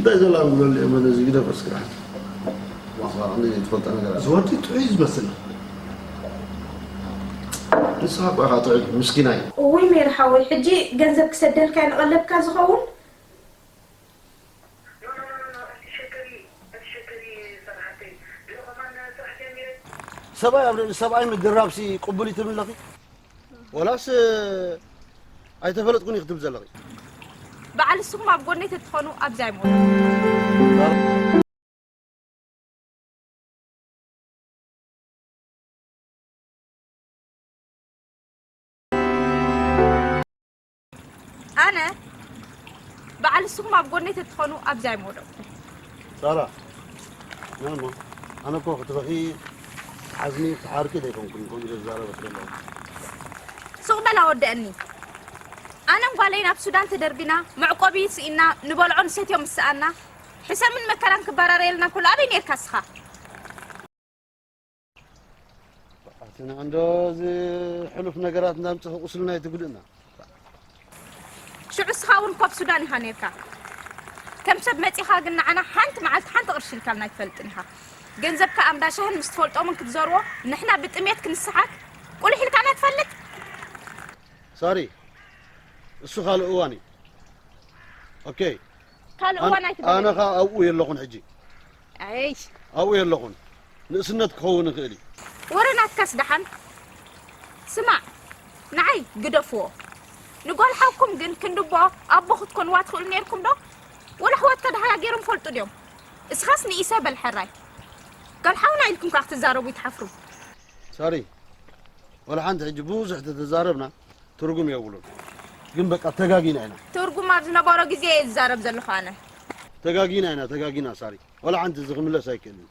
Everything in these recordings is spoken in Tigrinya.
እንታይ ዘላ ብለሉ እየ መን እዚ ግደፍ እስኪ ራሕቲ። ዋስባ ክንደይ ዘይትፈልጦ ነገር ኣለ። ዝወዲ ጥዑይ ዝመስል። ንስኻ እኮ ኢኻ ጥዑይ ምስኪናይ። እውይ ሜሪ ሓወይ፣ ሕጂ ገንዘብ ክሰደልካ ንቐለብካ ዝኸውን? ሰብኣይ ኣብ ልዕሊ ሰብኣይ ምድራብሲ ቅቡል እዩ ትብል ኣለኺ? ወላስ ኣይተፈለጥኩን እዩ ክትብል ዘለኺ? በዓል ንስኹም ኣብ ጎነይ ተትኾኑ ኣብዚ ኣይምወደኹ። ኣነ በዓል ንስኹም ኣብ ጎነይ ተትኾኑ ኣብዚ ኣይምወደቕኩ። ሳራ፣ ናማ፣ ኣነ እኮ ክትበኺ ትሓዝኒ ትሓርቂ ዘይኮንኩን ከምኡ ኢለ ዝዛረበ ዘለኹ። ሱቕ በላ ወደአኒ። ኣነን ጓለይን ኣብ ሱዳን ተደርቢና፣ መዕቆቢ ስኢና፣ ንበልዖ ንሰትዮ ምስ ሰኣና፣ ሕሰምን መከራን ክበራረየልና ከሎ ኣበይ ኔርካ እስኻ? ኣቲ ንዕንዶ እዚ ሕሉፍ ነገራት እንዳምጽኺ ቁስልና ኣይትጉድእና። ሽዑ እስኻ እውን ኮብ ሱዳን ኢኻ ኔርካ። ከም ሰብ መጺኻ ግን ንዓና ሓንቲ መዓልቲ ሓንቲ ቅርሺ ኢልካልና ኣይትፈልጥን ኢኻ። ገንዘብካ ኣንዳ ሻህን ምስ ትፈልጦምን ክትዘርዎ ንሕና ብጥሜት ክንስሓት ቁልሕ ኢልካና ትፈልጥ? ሳሪ፣ እሱ ካልእ እዋን እዩ። ኦኬ። ካልእ ኣን-፣ እዋን ኣይትበል። ኣነ ኸኣ ኣብኡ የለኹን ሕጂ። ኣይ። ኣብኡ የለኹን። ንእስነት ክኸውን ይኽእል እዩ። ወረ ናትካስ ደሓን። ስማዕ፣ ንዓይ ግደፍዎ። ንጓል ሓውኩም ግን ክንድቦ ኣቦ ክትኮንዋ ትኽእሉ ኔርኩም ዶ? ወላ ኣሕዋትካ ደሓር ገይሮም ፈልጡ ድዮም? እስኻስ ንኢሰ በል ሕራይ። ጓል ሓውና ኢልኩም ከኣ ክትዛረቡ ይትሓፍሩ። ሳሪ፣ ወላ ሓንቲ ሕጂ ብዙሕ ተተዛረብና ትርጉም የብሉን። ግን በቃ ተጋጊና ኢና። ትርጉም ኣብ ዝነበሮ ግዜ እየ ዝዛረብ ዘለኹ ኣነ። ተጋጊና ኢና፣ ተጋጊና ሳሪ። ወላ ሓንቲ እዚ ክምለስ ኣይክእልን።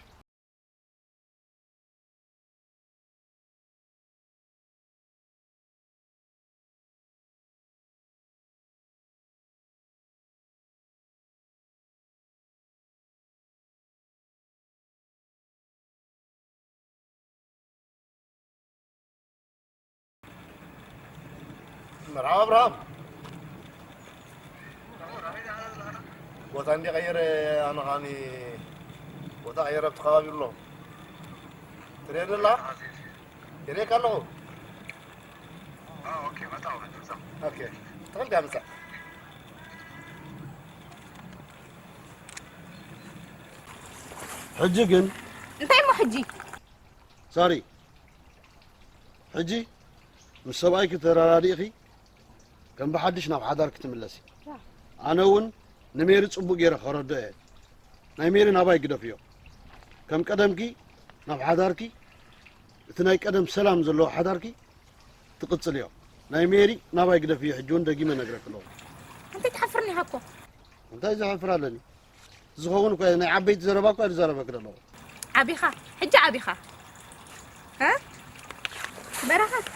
መርሓባ ኣብርሃም። ቦታ እንዲ ቀይረ ኣነ ኻኒ ቦታ ቀይረ ኣብቲ ከባቢ ኣሎ። ትርእየኒ ኣላ? ይርእየካ ኣለኹ። ኦኬ፣ ትኽእል ድያ ምጻእ? ሕጂ ግን እንታይ እሞ ሕጂ? ሳሪ፣ ሕጂ ምስ ሰብኣይኪ ተረዳዲእኺ ከም ብሓድሽ ናብ ሓዳርኪ ትምለሲ። ኣነ እውን ንሜሪ ጽቡቕ ገይረ ከረድኦ እየ። ናይ ሜሪ ናባይ ግደፍዮ። ከም ቀደምኪ ናብ ሓዳርኪ፣ እቲ ናይ ቀደም ሰላም ዘለዎ ሓዳርኪ ትቕጽልዮ። ናይ ሜሪ ናባይ ግደፍዮ፣ ሕጂ እውን ደጊመ እነግረኪ ኣለኹ። እንታይ ትሓፍርኒ ኢኻ እኮ? እንታይ ዘሕፍር ኣለኒ? ዝኸውን እኮ ናይ ዓበይቲ ዘረባ እኮ እየ ዝዛረበኪ ዘለኹ። ዓቢኻ፣ ሕጂ ዓቢኻ። እ? በረኸት፣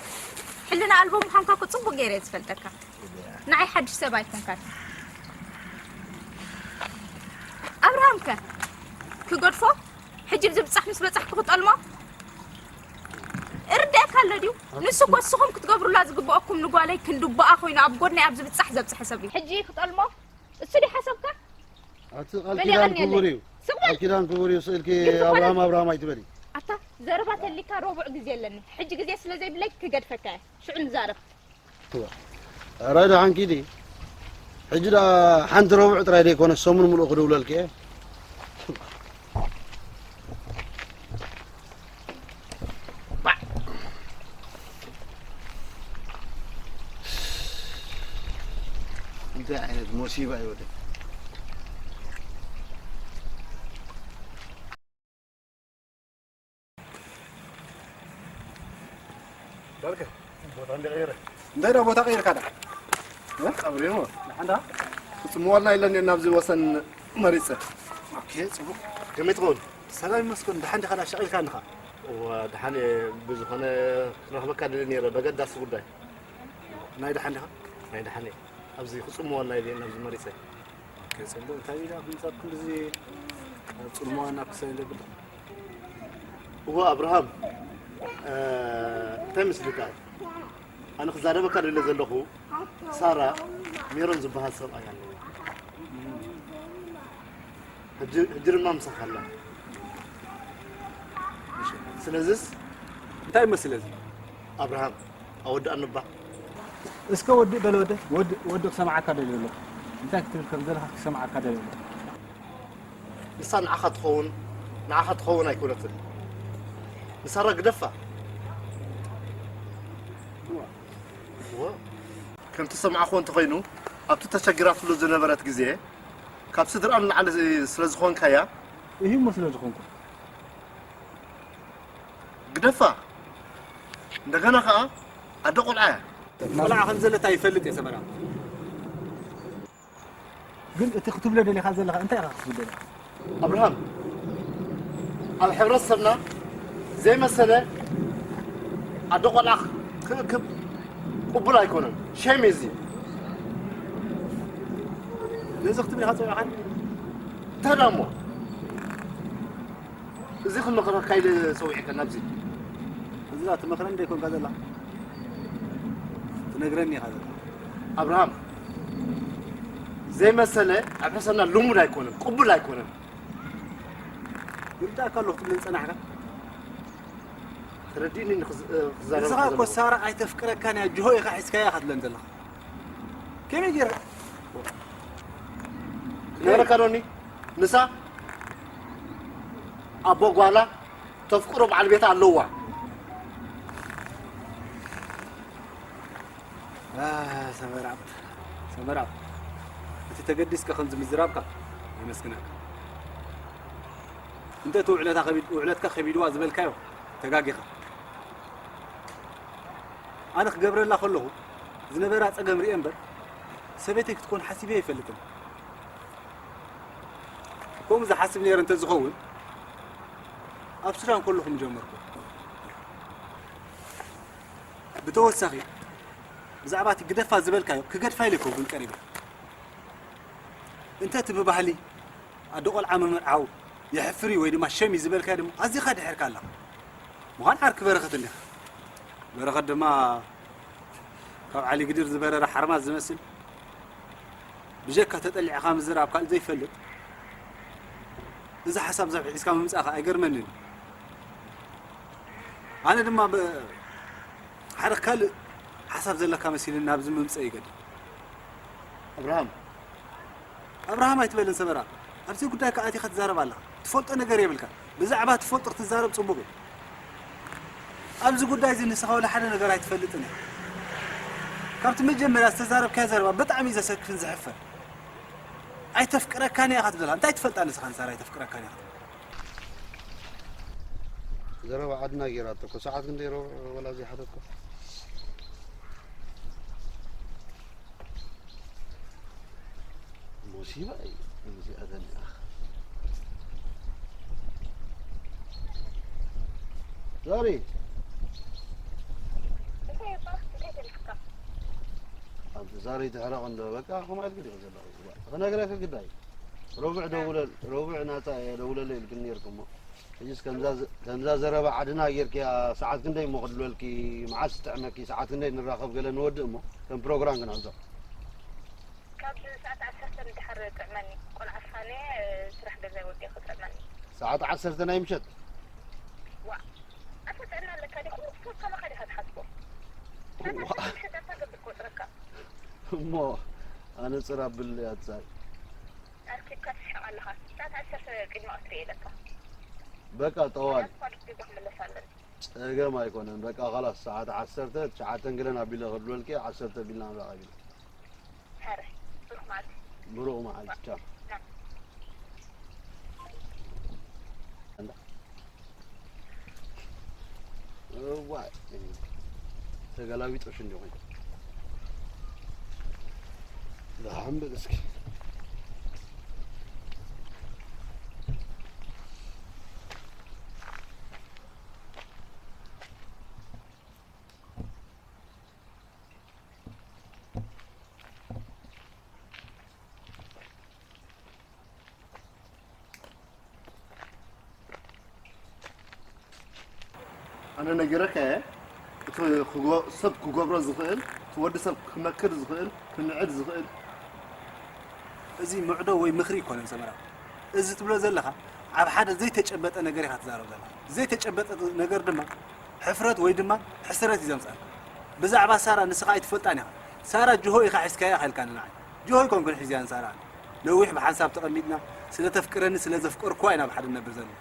ሕልና ኣልቦ ምዃንካ እኮ ጽቡቕ ገይረ እየ ዝፈልጠካ። ንዓይ ሓድሽ ሰብ ኣይኮንካን። ኣብርሃም ከ ክገድፎ? ሕጂ ብዝብጻሕ ምስ በጻሕኩ ክጠልሞ? እርደአካ ኣሎ ድዩ? ንሱ እኮ ንስኹም ክትገብሩላ ዝግብኦኩም ንጓለይ ክንድቦኣ ኮይኑ ኣብ ጎድነይ ኣብ ዝብጻሕ ዘብጽሐ ሰብ እዩ። ሕጂ ክጠልሞ? እሱ ድዩ ሓሳብካ? ኣቲ ቃል መሊኣ ኪዳን ቀንየለይ። ክቡር እዩ። ስቕ በል። ቃል ኪዳን ክቡር እዩ። ስእልኪ ግን ዝኾነ ኣብርሃም ኣብርሃም ኣይትበሊ። ኣታ ዘረባ ተሊካ ረቡዕ ግዜ ኣለኒ። ሕጂ ግዜ ስለ ዘይብለይ ክገድፈካ እየ። ሽዑ ንዛረብ። እዋ። ኧረ ደሓን ኪዲ። ሕጂ ደኣ ሓንቲ ረቡዕ ጥራይ ደይኮነ ሰሙን ምሉእ ክድውለልኪ እየ። ባዕ። እንታይ ዓይነት ሞሲባ እዩ ወደ ዳልከ ቦታ እንደ ቀየረ እንታይ ዳ ቦታ ቀይርካ ዳ? እ? ቀብሪ ነው። ንሓንዳ ክጽምወልና ኢለኒ ናብዚ ወሰን መሪጸ። ኦኬ፣ ጽቡቕ። ከመይ ትኸውን? ሰላም ይመስገን። ደሓን ዲኻ? ዳ ሸቒልካ እንዲኻ? እዋ፣ ደሓን እየ። ብዝኾነ ክረኽበካ ደልየ ነይረ፣ በገዳሲ ጉዳይ። ናይ ደሓን ዲኻ? ናይ ደሓን እየ። ኣብዚ ክጽምወልና ኢለ ናብዚ መሪጸ። ኦኬ፣ ጽቡቕ። እንታይ ኢላ ክንጻብ ክንድዚ ጽልሞ ዋና ክሳይ ለብል? እዋ፣ ኣብርሃም፣ እ፣ እንታይ መስልካ? ኣነ ክዛረበካ ደለ ዘለኹ፣ ሳራ ሜሮን ዝበሃል ሰብኣይ ኣለዎ። ሕጂ፣ ሕጂ ድማ ምሳኻ ኣላ። ስለዚስ እንታይ እሞ ስለዚ? ኣብርሃም፣ ኣወድኣኒ እባ። እስከ ወድእ በል ወደ፣ ወድእ፣ ወድእ ክሰምዓካ ደልየ ኣለኹ። እንታይ ክትብል ከም ዘለኻ ክሰምዓካ ደልየ ኣለኹ። ንሳ ንዓኻ ትኸውን፣ ንዓኻ ትኸውን ኣይኮነትን። ንሳ ግደፋ። እዋ። ከምቲ ዝሰማዕኹዎ እንተኾይኑ፣ ኣብቲ ተሸጊራትሉ ዝነበረት ግዜ፣ ካብ ስድራኣ ንላዕሊ ስለ ዝኾንካያ፣ እሂ እሞ ስለ ዝኾንኩ። ግደፋ። እንደገና ኸኣ ኣደ ቆልዓ እያ። ቆልዓ ከም ዘለታ ይፈልጥ እየ ሰመራ። ግን እቲ ክትብሎ ደሊኻ ዘለኻ እንታይ ኢኻ ክትብል ደሊኻ? ኣብርሃም፣ ኣብ ሕብረተሰብና ዘይመሰለ ኣደ ቆልዓ ክእክብ ቅቡል ኣይኮነን። ሼም እዩ እዚ። ነዚ ክትብል ኢኻ ጸዊዕኻኒ? እንታይ ደኣ እሞ? እዚ ክመኽረካ ኢለ ጸዊዐካ ናብዚ። እዚ ትመኽረኒ ዶ ይኮንካ ዘላ? ትነግረኒ ኢኻ ዘላ። ኣብርሃም፣ ዘይመሰለ ኣብ ሕሰና ልሙድ ኣይኮነን፣ ቅቡል ኣይኮነን። ይርዳእካ ኣለኹ ትብለኒ ጸናሕካ? ተረዲእኒ ንኽዝ-፣ እ፣ ክዛረብ ንስኻ እኮ ዘለኹ። ሳራ ኣይተፍቅረካን እያ፣ ጅሆ ኢኻ ሒዝካያ ኢኻ ትብለኒ ዘለኻ። ከመይ ገይረ? ክነግረካ ዶኒ? ንሳ ኣቦ ጓላ ተፍቅሮ በዓል ቤታ ኣለዋ። አ፣ ሰመራብ፣ ሰመራብ፣ እቲ ተገዲስካ ከምዚ ምዝራብካ የመስግነካ። እንተ እቲ ውዕለታ ከቢድ-፣ ውዕለትካ ከቢድዋ ዝበልካዮ ተጋጊኻ። ኣነ ክገብረላ ከለኹ ዝነበራ ጸገም ርእየ እምበር፣ ሰበይተይ ክትኮን ሓሲበ ኣይፈልጥን። ከምኡ ዝሓስብ ነይረ እንተዝኸውን፣ ኣብ ሱዳን ከለኹ ምጀመርኩ። ብተወሳኺ፣ ብዛዕባ እቲ ግደፋ ዝበልካዮ፣ ክገድፋ ኢለ ኣይኮንኩን ቀሪበ። እንተ እቲ ብባህሊ ኣደ ቆልዓ ምምርዓው የሕፍር እዩ ወይ ድማ ሸም እዩ ዝበልካዮ ድማ ኣዚኻ ድሒርካ ኣለኻ። ምዃን ዓርኪ በረኸት እንዲኻ። በረኸት ድማ ካብ ዓሊ ግድር ዝበረረ ሓርማዝ ዝመስል፣ ብጀካ ተጠሊዕኻ ምዝራብ ካልእ ዘይፈልጥ፣ እዚ ሓሳብ ዘብ ሒዝካ ምምጻእካ ኣይገርመንን። ኣነ ድማ ብ-፣ ሓደ ካልእ ሓሳብ ዘለካ መሲልኒ ናብዚ ምምጸእ ይገድል። ኣብርሃም፣ ኣብርሃም ኣይትበልን ሰመራ። ኣብዚ ጉዳይ ከኣ ኣቲኻ ትዛረብ ኣለኻ። ትፈልጦ ነገር የብልካ። ብዛዕባ ትፈልጦ ክትዛረብ ጽቡቕ እዩ። ኣብዚ ጉዳይ እዚ ንስኻ ወላ ሓደ ነገር ኣይትፈልጥን ኢኻ። ካብቲ መጀመርያ ዝተዛረብካዮ ዘረባ ብጣዕሚ እዩ ዘሰክፍን ዘሕፍር። ኣይተፍቅረካን እያ ኢኻ ትብለላ። እንታይ ትፈልጣ ንስኻ ንሳራ ኣይተፍቅረካን እያ ክትብል? ዘረባ ዓድና ጌራቶ እኮ። ሰዓት ክንደይ ሮ-፣ ወላ ዘይሓተትኩ? ሙሲባ እዩ እዚኣ ዘላ። ዛሪ። እንታይ እባ? እንታይ ደሊኻ? ኣብ ዛሪ ትሕረቕ እንዶ፣ በቃ፣ ከምኡ ኢልኪ ዲኺ ዘለኺ? ክነግረኪ ግዳይ። ረቡዕ ደውለል-፣ ረቡዕ ናጻ እየ፣ ደውለለይ ኢልክኒ ነይርኪ እሞ። ሕጂስ ከምዛ ዘ-፣ ከምዛ ዘረባ ዓድና ጌርክያ፣ ሰዓት ክንደይ እሞ ክድልወልኪ፣ መዓስ ትጥዕመኪ፣ ሰዓት ክንደይ ንራኸብ ገለ ንወድእ እሞ፣ ከም ፕሮግራም ክንሕዞ። ካብ ሰዓት ዓሰርተ ንደሓር ጥዕመኒ። ቆልዓ ፋነ፣ ስራሕ ገዛይ ወዲአ ክጥዕመኒ። ሰዓት ዓሰርተ ናይ ምሸት? ዋእ፣ ኣንታ ጥዕና ኣለካ ድዩ? ኩሉ ሰብ ከማኻ ዲኻ ትሓስቦ? ሰዓት ዋእ። ዓሰርተ ምሸት ኣንታ ገብር ክቆጽረካ። እሞ ኣነጽር ኣብለይ ኣጻይ። ኣርኪብካ ትስሕቕ ኣለኻ። ሰዓት ዓሰርተ ቅድሚ ቀትሪ እየ ኢለካ። በቃ ጠዋል። ናትኳ ገዛ ክምለስ ኣለኒ። ጸገም ኣይኮነን። በቃ ኻላስ ሰዓት ዓሰርተ፣ ትሽዓተ ገለን ኣቢለ ክድልወልኪ፣ ዓሰርተ ኣቢልና ንራኸብ ኢና። ሕራይ፣ ብሩኽ መዓልቲ። ብሩኽ መዓልቲ፣ ቻው። እዋይ፣ ተገላቢጦሽ እንዲኹም። ደሓን በል እስኪ። ኣነ ነጊረካ እየ፣ እቲ ክጎ-፣ ሰብ ክገብሮ ዝኽእል፣ እቲ ወዲ ሰብ ክመክር ዝኽእል፣ ክምዕድ ዝኽእል። እዚ ምዕዶ ወይ ምኽሪ ኣይኮነን ሰመራ። እዚ ትብሎ ዘለኻ ኣብ ሓደ ዘይተጨበጠ ነገር ኢኻ ትዛረብ ዘለኻ። ዘይተጨበጠ ነገር ድማ ሕፍረት ወይ ድማ ሕስረት እዩ ዘምጻልካ። ብዛዕባ ሳራ ንስኻ ኣይትፈልጣን ኢኻ። ሳራ ጅሆ ኢኻ ሒዝካያ ኢልካኒ ንዓይ። ጅሆ ኣይኮንኩን ሒዝያ ንሳራ ኣነ። ነዊሕ ብሓንሳብ ተቐሚጥና፣ ስለ ተፍቅረኒ ስለ ዘፍቀርኩዋ ኢና ብሓደ ንነብር ዘለና።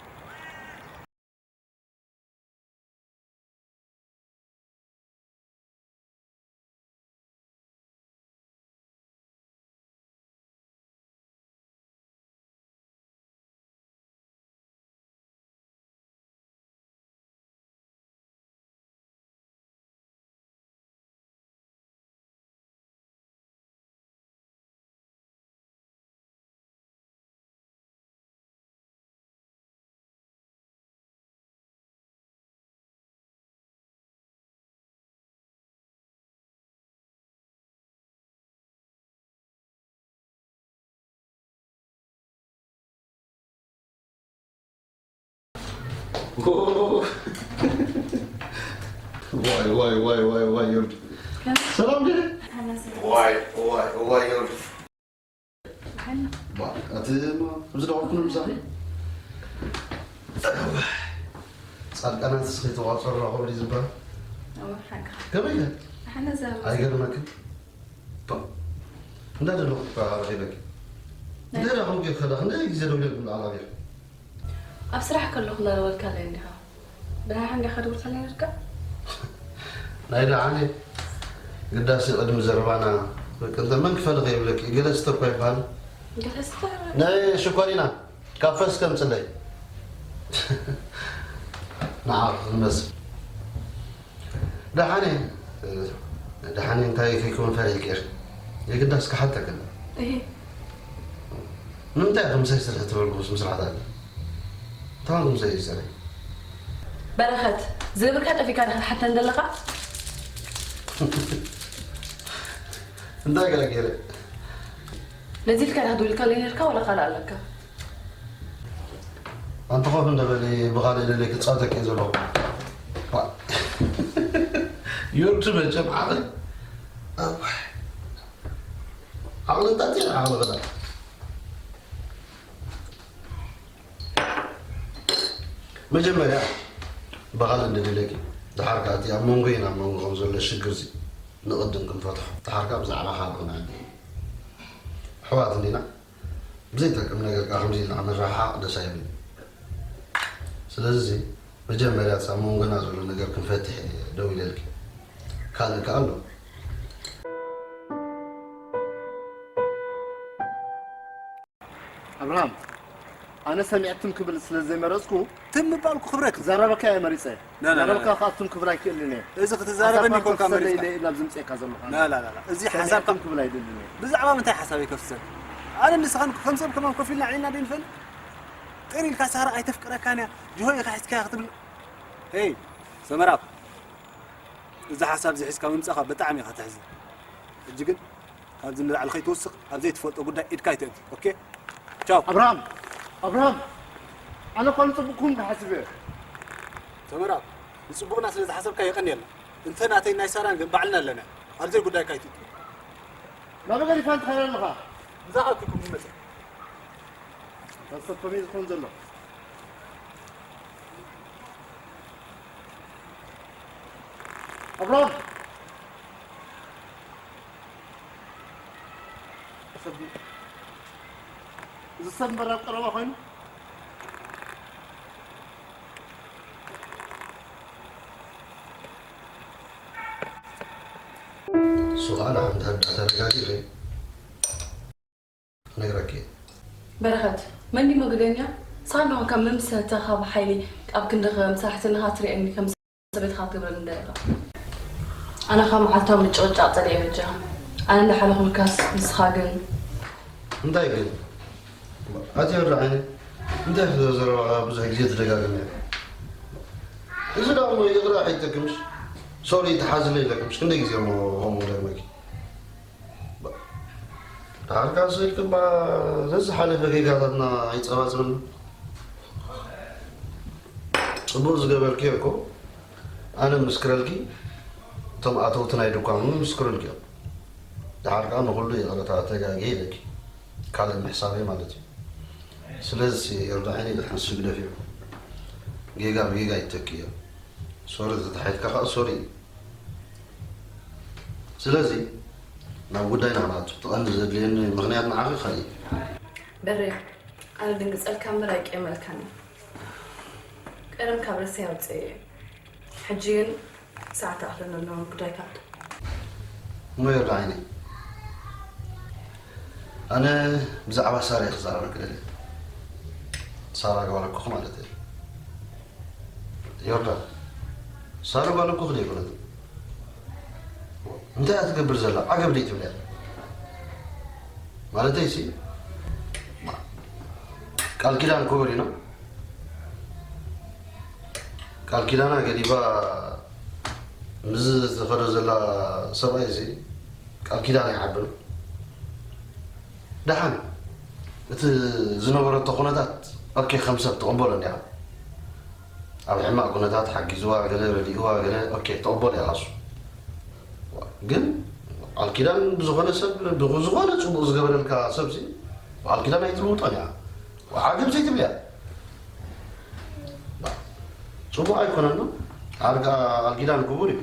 ዋይ ዋይ ዋይ ዋይ ዋይ ዮርዲ። ሰላም ድዩ? ዋይ ዋይ ዋይ ዮርዲ። ባ፣ ኣቲ ኣብዚ ደወልኩ ንምሳሌ ጻድቃናት እስኺ ተዋጽኦ ረኸቡ ድዩ ዝበሃል? ከመይ ከ? ኣይገርመክን? ባ፣ እንዳ ደለኹ እኳ ረኺበኪ። እንዳ ደለኹ ጌርካ ዳ፣ ክንደይ ግዜ ደውለ ብላዕሊ ኣቢኻ? ኣብ ስራሕ ከለኹ እናደወልካለይ እንዲኻ። ደሓን ዲኻ? ደውልካለይ ነርካ? ናይ ደሓን እየ። ግዳሲ ቅድሚ ዘረባና፣ በቃ፣ እንተ መን ክፈልኽ የብለኪ፣ ገለ ስተ እኳ ይበሃል። ገለ ስተ? ናይ ሽኮሪና፣ ካፈ እስከ ምጽለይ። ንዓ ክንመስል። ደሓነ፣ ደሓነ እንታይ ከይከውን ፈሪሕኪ ኢኺ? የግዳስ ክሓተኪ ኣለኒ። እሂ። ንምንታይ ኢኺ ምሳይ ስርሒ ትበልኩስ ምስራሕ ኣለ? እንታይ ኮንኩም ምሳይ ይሰርሒ? በረኸት፣ ዝብልካ ጠፊእካ ዲኻ ትሓተኒ ዘለኻ? እንታይ ገለ ገይረ? ነዚ ኢልካ ዲኻ ደዊልካለይ ነርካ ዋላ ካልእ ኣለካ? ኣንቲ ኮፍ እንደ በሊ ብኻልእ ደልየ ክጻወተኪ እየ ዘለኹ። ዋ። ዮርዲ መቸም ዓቕሊ። ኣዋይ። ዓቕሊ እንታይ እዩ ዓቕሊ በላ። መጀመርያ ብኻልእ እንደ ደልየኪ፣ ድሓር ከኣ እቲ ኣብ መንጎይን ኣብ መንጎኹም ዘሎ ሽግር እዚ ንቕድም ክንፈትሖ። ድሓር ከኣ ብዛዕባ ካልእ ክንዕልል። ኣሕዋት እንዲና። ብዘይጠቅም ነገር ከኣ ከምዚ ኢልና ክንረሓሓቕ ደስ ኣይብልን። ስለዚ መጀመርያ እቲ ኣብ መንጎና ዘሎ ነገር ክንፈትሕ እየ ደው ኢለልኪ። ካልእ ከኣ ኣሎ። ኣብርሃም፣ ኣነ ሰሚዐ ትም ክብል ስለ ዘይመረጽኩ፣ ትም ምባልኩ ክብረት እዩ። ክዛረበካ እየ መሪጸ። ላ፣ ላ፣ ላ፣ ላ። ክዛረበካ ከኣ ትም ክብል ኣይክእልን እየ። እዚ ክትዛረበኒ ሓሳብካ ኮንካ ክትሰለ መሪጽካ። ኢለ እየ ናብዚ ምጽኤካ ዘለኹ። ላ፣ ላ፣ ላ፣ ላ። እዚ ሰሚዐ ሓሳብካ ትም ክብል ኣይደልን እየ። ብዛዕባ ምንታይ ሓሳበይ ከፍስሰልካ? ኣነ ንስኻን ከም ሰብ ከማን ኮፍ ኢልና ዕሊልና ዶ ንፈልጥ? ጥር ኢልካ ሳራ ኣይተፍቅረካን እያ፣ ጅሆ ኢኻ ሒዝካያ ክትብል። ሄይ፣ ሰመራብ፣ እዚ ሓሳብ እዚ ሒዝካ ምምጻእካ ብጣዕሚ ኢኻ ተሕዝን። ሕጂ ግን ካብዚ ንላዕሊ ከይትውስኽ፣ ኣብ ዘይትፈልጦ ጉዳይ ኢድካ ኣይተእቱ። ኦኬ? ቻው። ኣብርሃም! ኣብርሃም! ኣነ እኳ ንጽቡቕኩም ክሓስብ እየ። ሰመራብ፣ ንጽቡቕና ስለ ዝሓሰብካ የቐንየልና። እንተ ናተይ ናይ ሳራን ግን ባዕልና ኣለና። ኣብ ዘይጉዳይካ ኣይትእቱ። ናበይ ገዲፋ ትኸይድ ኣለኻ? ንዛ ኣኪኩም ይመጽእ። ካብ ሰብ ከመይ ዝኸውን ዘሎ? ኣብርሃም! ሰብ፣ እዚ ሰብ እምበር ኣብ ቀረባ ኮይኑ? እሱ ኸኣ ንሓንቲ ህዳ ተረጋጊኺ ክነግረኪ እየ። በረኸት፣ መን ድዩ መጉደኛ? ንስኻ እንዲኻ ከም መምሰልተኻ ብሓይሊ ኣብ ክንድኻ ከም ሰራሕተኛኻ ትርእየኒ ከም ሰበይትኻ ትገብረኒ እንደ ኢኻ። ኣነ ካብ መዓልታዊ ምጭቕጫቕ ጸሊኤ በጃኻ። ኣነ እንዳሓለኹልካስ ንስኻ ግን። እንታይ ግን? ኣቲ ወዲ ዓይኒ፣ እንታይ ዘረባኻ ብዙሕ ግዜ ትደጋግም እያ። እዚ ደኣ እሞ ይቕረ ኣይጠቅምሽ። ሶሪ ተሓዝለይ ኢለክምሽ ክንደይ ግዜ እሞ ከምኡ ደግመኪ። ዳርጋ ስኢልኪ እባ ነዚ ዝሓለፈ ጌጋታትና ኣይጸባጽብን። ጽቡቕ ዝገበርክዮ እኮ ኣነ ምስክረልኪ፣ እቶም ኣተውቲ ናይ ድኳን እውን ምስክሩልኪ እዮም። ደሓር ከኣ ንኹሉ ይቕረታ ተጋግየ ኢለኪ። ካልእ ምሕሳበይ ማለት እዩ። ስለዚ ዮርዳ ዓይነይ ድሓን ስግደፍ እዩ። ጌጋ ብጌጋ ይተኪ እዩ። ሶሪ ተታሒትካ ከዓ ሶሪ እዩ። ስለዚ ናብ ጉዳይና ክንኣቱ። እቲ ቀንዲ ዘድልየኒ ምኽንያት ንዓኺ ካልእ እዩ። በሬ፣ ኣነ ድንግጸልካ እምበር ኣይቅየመልካን እየ። ቀደም ካብ ርእሰይ ኣውፅኤ እየ። ሕጂ ግን ሰዓት ኣኽለኒ ኣለዎ ጉዳይካ። እሞ ዮርዳ ዓይነይ፣ ኣነ ብዛዕባ ሳራ እየ ክዛረበኪ ደልየ። ሳራ ጓል ኣኮኺ ማለት እየ። ዮርዳ፣ ሳራ ጓል ኣኮኺ ደይኮነት? እንታይ እያ ትገብር ዘላ? ዓገብ ደይ ትብልያ? ማለተይ ሲ፣ ቃል ኪዳን ክቡር እዩ። ቃል ኪዳና ገዲፋ ምስዚ ዝኸዶ ዘላ ሰብኣይ እዚ ቃል ኪዳን ኣይዓብን። ደሓን እቲ ዝነበረቶ ኩነታት ኦኬ፣ ከም ሰብ ትቕበሎ እንዲኻ። ኣብ ሕማቕ ኩነታት ሓጊዝዋ ገለ ረዲእዋ ገለ ኦኬ፣ ትቕበሎ ኢኻ እሱ። ግን ቃል ኪዳን ብዝኾነ ሰብ፣ ብዝኾነ ጽቡቕ ዝገበረልካ ሰብሲ ቃል ኪዳን ኣይትልውጦን እያ። ዓገብ ዘይትብልያ። ጽቡቕ ኣይኮነን ነው። ኣርጋ ቃል ኪዳን ክቡር እዩ።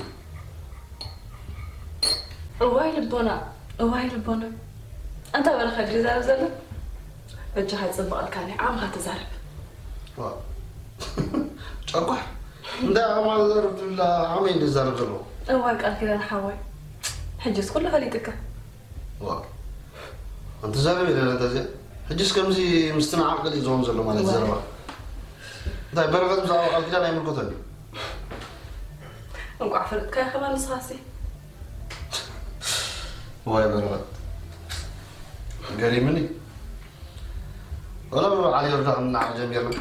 እዋይ ልቦና፣ እዋይ ልቦና። ኣንታ በረኸት ድዩ ዛረብ ዘሎ? በጃኻ ይጽብቐልካ፣ ናይ ዓቕምኻ ተዛረብ። ዋ። ጨቋሕ። እንታይ ዓቕማ ዝዛረብ ትብላ፣ ዓቕመይ እንደ ዝዛረብ ዘለኹ። እዋይ ቃል ኪዳን ሓወይ። ሕጅስ ኩሉ ፈሊጥካ። ዋ። ኣንቲ ዛረብ የለን ኣንታ እዚኣ። ሕጅስ ከምዚ ምስቲ ንዓቕ ገሊጽ ዝኸውን ዘሎ ማለት ዋይ። ዘረባ። እንታይ በረኸት ብዛዕባ ቃል ኪዳን ኣይምልከቶን እዩ። እንቋዕ ፈለጥካዮ ከማን ንስኻሲ። ዋይ በረኸት። ገሪምኒ። ወላ ብበዓል ዮርዳ ክንናዓቕ ጀሚርና።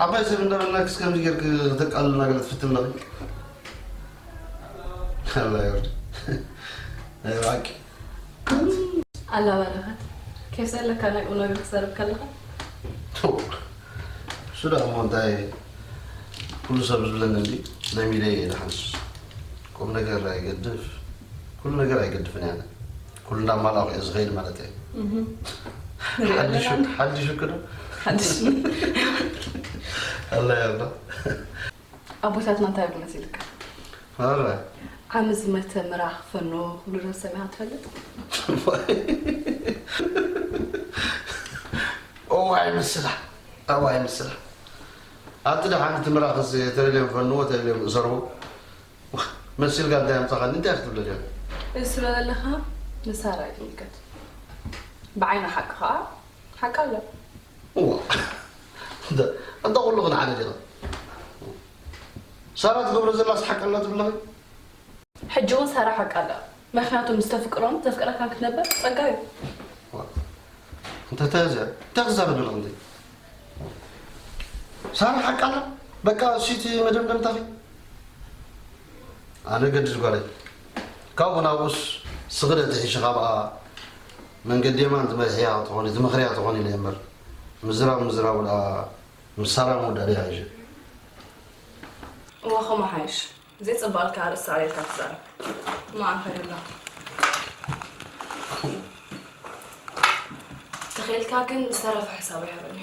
ዓባይ ሰብ እንዳበልና ክስ ከምዚ ጌርክ ክተቃልልና ገለ ትፍትን ኣለኺ። ኣላ ዮርዳ። ናይ ብሓቂ። ኣላ በረኸት፣ ኬፍ ዘለካ ናይ ቁም ነገር ክትዛረብ ከለኻ? እሱ ደኣ እሞ እንታይ ኩሉ ሰብ ዝብለኒ እንዲ ለሚደ እየ ደሓንስ። ቁም ነገር ኣይገድፍ፣ ኩሉ ነገር ኣይገድፍን እየ ኣነ። ኩሉ እንዳማላእኩ እየ ዝኸይድ ማለት እየ። እህ። ንሪኦ ሓድሽ ኣለና። ሓድሽ እኮ ዶ? ሓድሽ። ኣላ ያላ። ኣቦታትና እንታይ ይብሉ መሲልካ? ኣረ። ዓሚ ዝመተ ምራኽ ፈኖ ክብሉ ዶ ሰሚዕካ ትፈልጥ? እዋይ ምስላ፣ እዋይ ምስላ። ኣቲ ደሓን እቲ ምራኽስ ተደልዮም ፈንዎ፣ ተደልዮም እሰርዎ። መሲልካ እንታይ ኣምጻኻኒ? እንታይ ክትብለልዮ? እዚ ስለ ዘለኻ ንሳራ ይምልከት። ብዓይኒ ሓቂ ኸኣ ሓቂ ኣሎ። እዋ። እንተ፣ እንተ ኩሉ ክንዓነ ዲኻ? ሳራ ትገብሮ ዘላስ ሓቂ ኣሎ ትብለኺ? ሕጂ እውን ሳራ ሓቂ ኣላ። ምኽንያቱ ምስ ተፍቅሮን ዘፍቅረካን ክትነብር ጸጋ እዩ። ዋ። እንተ ተዘ-፣ እንታይ ክዛረብ ዘለኹ እንዴ? ሳራ ሓቂ ኣላ። በቃ እሱ እቲ መደምደምታኺ። ኣነ ገድስ ጓለይ። ካብኡ ናብኡስ ስኽደት ሒሽ ካብኣ መንገዲ የማን ትመርሕያ ትኾኒ፣ ትመኽርያ ትኾኒ ኢለ እምበር። ምዝራብ ምዝራቡ ደኣ ምስ ሳራ ምውዳእ ደኣ ይሕሽ። እዋ፣ ከምኡ ሓይሽ። ዘይጽብቐልካ ኣርእስቲ ኣልዒልካ ትዛረብ። እሞ ኣንፈ የላ። ተኽኢልካ ግን ዝተረፈ ሕሳብ ይሃበኒ።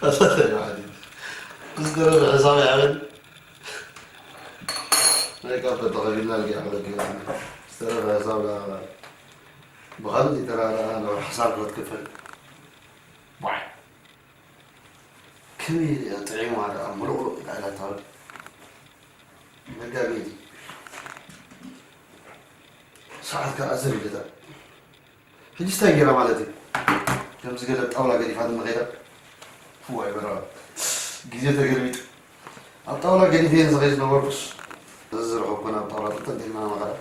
ኣሳተኛ ሓዲት። ዝተረፈ ሕሳብ ይሃበኒ። ናይ ካፈ ተቐቢልና ንጌ ሓበግ ዝተረፈ ሕሳብ ላ-፣ ብኻልእ ዘይተራእና ናብ ሕሳብ ክትከፈል። ዋይ። ከመይ ኢላ ጥዒማ ደኣ ምሉቕሉቕ ኢላ ኢላ እታ መጋገይቲ ሰዓት ከኣ ኣዘር ኢለታ። ሕጂ እንታይ ገይራ ማለት እዩ? ከምዚ ገለ ኣብ ጣውላ ገዲፋ ድማ ከይዳ። ዋይ በረኻ። ግዜ ተገልቢጡ። ኣብ ጣውላ ገዲፈ እየ ዝኸይድ ዝነበርኩስ። እዚ ዝረኸብኩ ናብ ጣውላ ጥጥን ኢልና መኸዳ።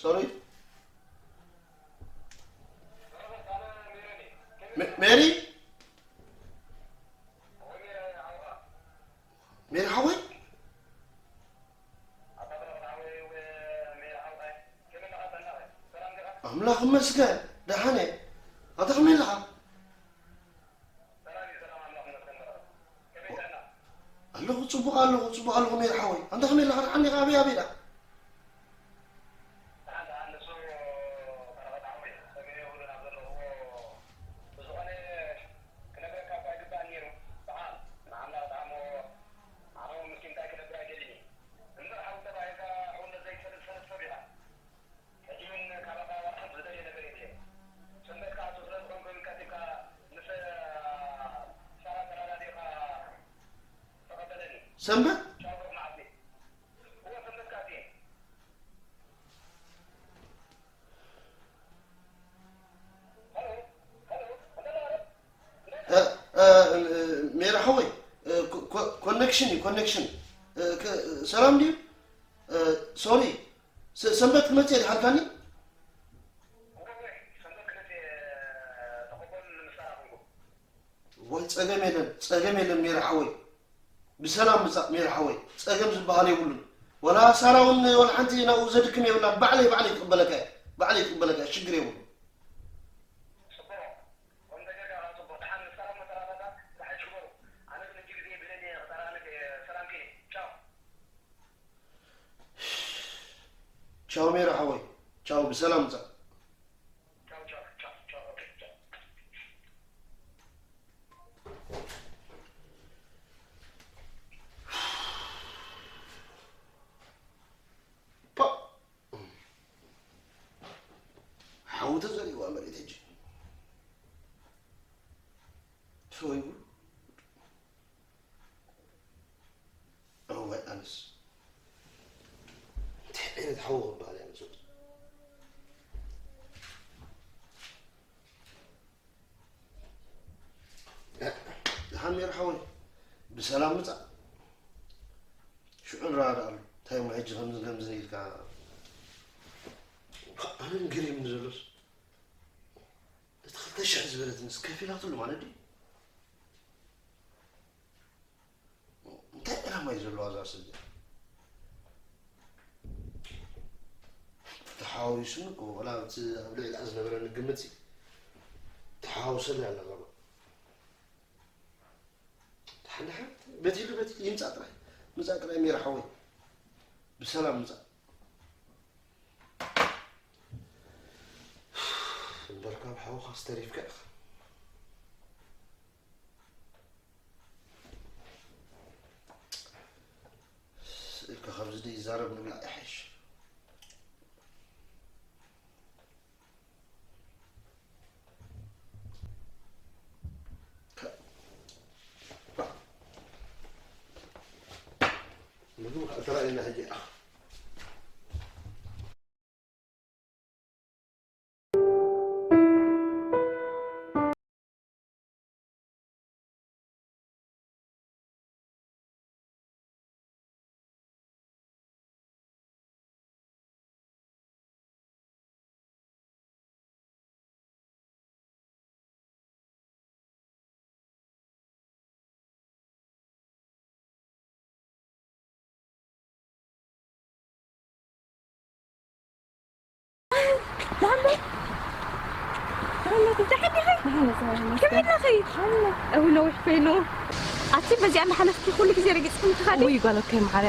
ሶሪ። ሜ-፣ ሜሪ? ሜሪ ሓወይ? ኣምላኽ ይመስገን፣ ደሓን እየ። ኣታ ከመይ ኣለኻ? ኣለኹ፣ ጽቡቕ ኣለኹ፣ ጽቡቕ ኣለኹ ሜሪ ሓወይ። ኣንታ ከመይ ኣለኻ? ደሓን ዲኻ? ኣበይ፣ ኣበይ ደኣ? ሕጂ እውን ካባኻ ዋላ ሓንቲ ዝደልዮ ነገር የድልየኒ። ሰንበት ክኣቱ ስለ ዝኾንኩ ከቲብካ ምስ ሳራ ተረዳዲእካ ተቐበለኒ። ሰንበት? ቻው፣ ሩቕ መዓልቲ። እወ፣ ሰንበት ክኣቱ እየ። ሃሎ፣ ሃሎ፣ እንታይ ማለት? እ፣ እ፣ ሜሪ ሓወይ፣ እ፣ ኮ-፣ ኮ-፣ ኮኔክሽን እዩ፣ ኮኔክሽን። እ፣ ከ-፣ ሰላም ድዩ? እ፣ ሶሪ፣ ሰ-፣ ሰንበት ክመጽእ እየ ድሓልካኒ? ዋይ፣ ጸገም የለን፣ ጸገም የለን ሜሪ ሓወይ። ብሰላም ምጻእ ሜሪ ሓወይ። ጸገም ዝበሃል የብሉን። ወላ ሳራ እውን ወላ ሓንቲ ናብኡ ዘድክም የብላን። ባዕለይ፣ ባዕለይ ክቕበለካ እየ። ባዕለይ ክቕበለካ እየ። ሽግር የብሉን። ቻው ሜሪ ሓወይ። ቻው፣ ብሰላም ምጻእ። ፓ! ሓዊ ተዘሪእዋ መሬት ሕጂ። ትፈይቡ። እዋይ ኣነስ። እንታይ ዓይነት ሓዊ ክበሃል እያ ነዞም? ደሓን ሜሪ ሓወይ፣ ብሰላም ምጻእ። ሽዑ ንረዳድኣሉ። እንታይ እሞ ሕጂ ከምዚ ከምዚ ኢልካ? ኣነ ግን ገሪሙኒ ዘሎስ፣ እቲ ክልተ ሽሕ ዝበለትንስ ከፊላትሉ ማለት ድዩ? እንታይ ዕላማ እዩ ዘለዋ እዛ ሰብ እዚኣ? ተሓዋዊሱኒ እኮ፣ ወላ እቲ ኣብ ልዕሊኣ ዝነበረኒ ግምት ተሓዋውሰኒ ኣላ እዛ ጓል። ደሓን ደሓን፣ በቲሉ በቲሉ ይምጻእ ጥራይ። ምጻእ ጥራይ ሜሪ ሓወይ። ብሰላም ምጻእ። እምበር ካብ ሓውኻስ ተሪፍካ ኢኻ። ኢልካ ካብዚ ደይዛረብ ምብላዕ ይሓይሽ። ምግቢ ከዓ ተራእየና ሕጂ። ላምበይ፣ ደሓን ዲኺ? ከመይ ኣለኺ? እው፣ ነዊሕ ኮይኑ። ኣቲ በዚኣ እናሓለፍኪ ኩሉ ግዜ ረጊፅክኒ ትኻዲ? ውይ፣ ጓል እኮ ማዕረ።